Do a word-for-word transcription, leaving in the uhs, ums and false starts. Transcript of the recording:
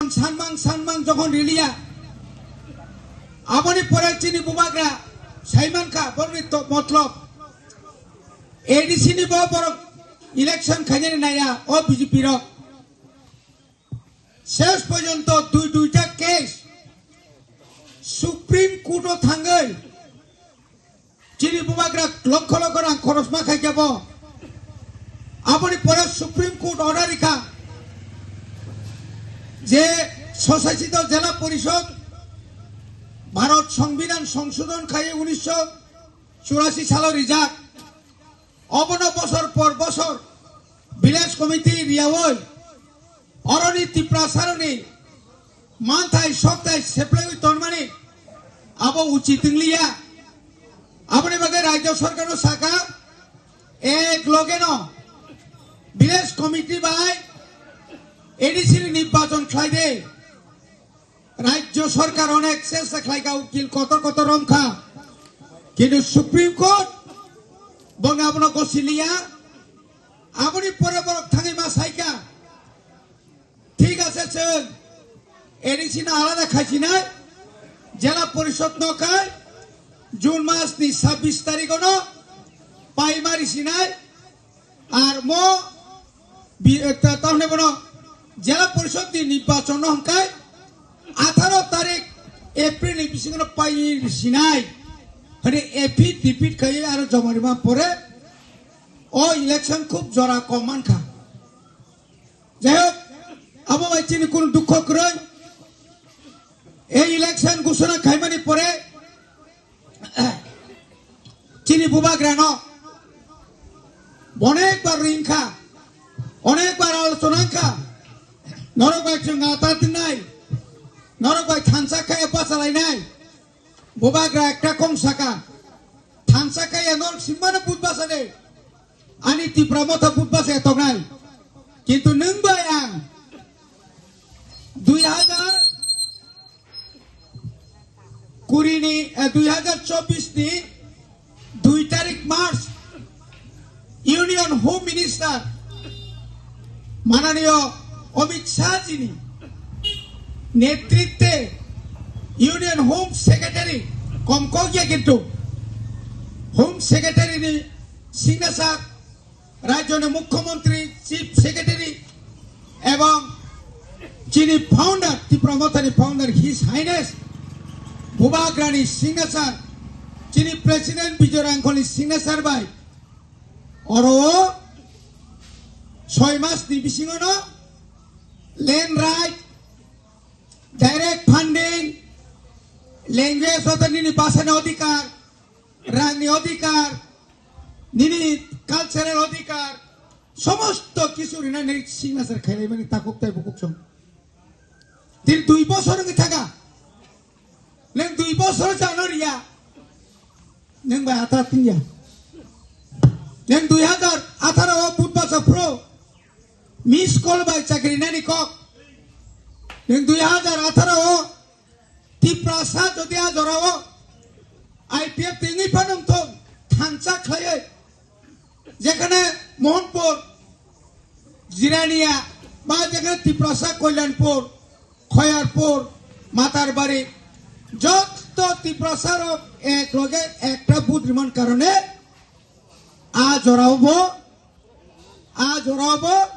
sanmang sanmang jokhon riliya, aboni pore chini bubagra saimankha borni to-, motlob A D C ni bo borok election khainani naiya o B J P rok. Ses porjonto dui duita case Supreme Court o thangwi chini bubagra lokho lokho rang khorosma khaikha bo. Aboni pore Supreme Court order rikha je swsasito jela porishod Bharat Songbidan songsodhon khai unisho churasi salo rijak. Obono bosor por bosor village committee riyawi oroni Tiprasaroni manthai sokthai seplaiwi tonmani abo uchit wngliya. Aboni bagwi Rajya Sarkarno saka, ek logeno village committee bai A D C ni nirbachon khlai de. Rajya Sarkar onek chesta khlaikha, ukil kotor kotor romkha, kintu Supreme Court bongni abono gosiliya. Aboni pore borok thangwi ma saikha, thik ase, chwng A D C no alada khaisinai, jela porishod no khai June mas ni sabbish tarikh no paimari sinai. Ar mo bi-, eh, ta-, tamni bono jela porishod ni nirbachon no hwnkhai atharo tarik April ni bisingo no pai sinai. Hani affidavit khai aro joma rima pore o election khub jora kom mankha. Jai hok, abo bai chini kunu dukho kwrwi. Ei election ghosona khaimani pore chini bubagrano onekbar ringkha, onekbar alochona wngkha, norok bai chwng ata tinnai, norok bai thansa khe bachalainai, bubagra ekta kong saka, thansa khe norok simbano but bachade, ani Tipra Motha but bacha toknai, kintu nwng bai ang dui hajar kuri ni, eh, dui hajar chobbish ni dui tarik March Union Home Minister mananiyo Amit Shah ji ni netritwe Union Home Secretary, kom kok ya kintu Home Secretary ni signature Rajyoni Mukhyamantri, Chief Secretary ebong chini founder, Tipra Mothani founder, His Highness Bubagrani signature, chini President Bijoy Rangkholni signature bai oro o soi mas ni bisingo no land right, direct funding, language hoto nini bhasha ni odhikar, rang ni odhikar, nini cultural odhikar, somosto kisu rina nini signature khailai mani takuk tai bukuk song. Tini dui bosor wngwi thaka. Neng dui bosor jano riya. Neng bai ata tinya. Neng dui hajar atharo o but basa pro. Miss call bai chakri nani kok. Neng dui hajar atharo o Tiprasa jodi a jora o I P F tingwi phanang thong thansa khlaiwi. Jekhane Mohanpur, Jirania, ba jekhane Tiprasa Kalyanpur, Khoyarpur, Matarbari, jotto Tiprasa rok ek loge ekta but riman karone a jora o bo, a jora o bo